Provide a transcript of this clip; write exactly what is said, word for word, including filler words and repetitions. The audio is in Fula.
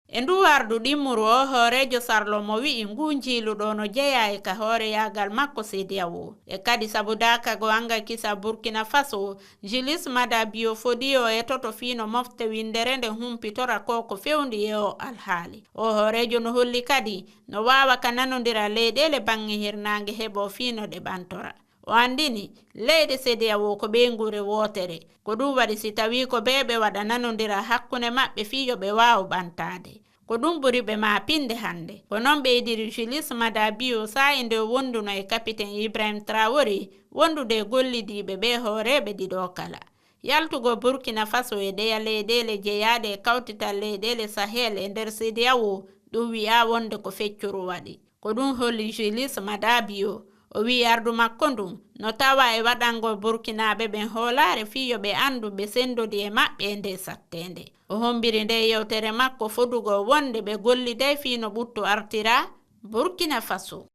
E ndu wardu ɗimmuru o hooreejo Sarlo mo wi'i ngu njiiluɗo no jeyaa e ka hooreyaagal makko C D A O. E kadi sabu daakago anga kisa Burkina Faso, Julius Mada Bio Fodio e toto fii no mofte windere nde humpitora ko ko fewndi e o alhaali. O hooreejo no holli kadi no waawa ka nanondira leyɗeele baŋŋe hirnaange heɓo fii no ɗe ɓantora. O anndini leyɗe C D A O ko ɓeynguure wootere. Ko ɗum waɗi si tawii ko ɓe ɓe waɗa nanondira hakkunde maɓɓe fii yo ɓe waaw ɓantaade. Ko ɗum ɓuri ɓe maapinde hannde. Ko noon ɓeydiri Julius Mada Bio saa'i nde o wonduno e kapiten Ibrahim Traoré wondude e gollidiiɓe ɓe hooreeɓe ɗiɗo kala. Yaltugol Burkina Faso e ɗeya leyɗeele jeyaaɗe e kawtital leyɗeele Sahel e nder C D A O, ɗum wi'aa wonde ko feccuru waɗi. Ko ɗum holli Julius Mada Bio. O wi'i ardu makko ndun no tawa e waɗangol Burkinaaɓe ɓen hoolaare fii yo ɓe anndu ɓe senndodi e maɓɓe e nde satteende. O hommbiri nde yewtere makko fodugol wonde ɓe golliday fii no ɓuttu artira Burkina Faso.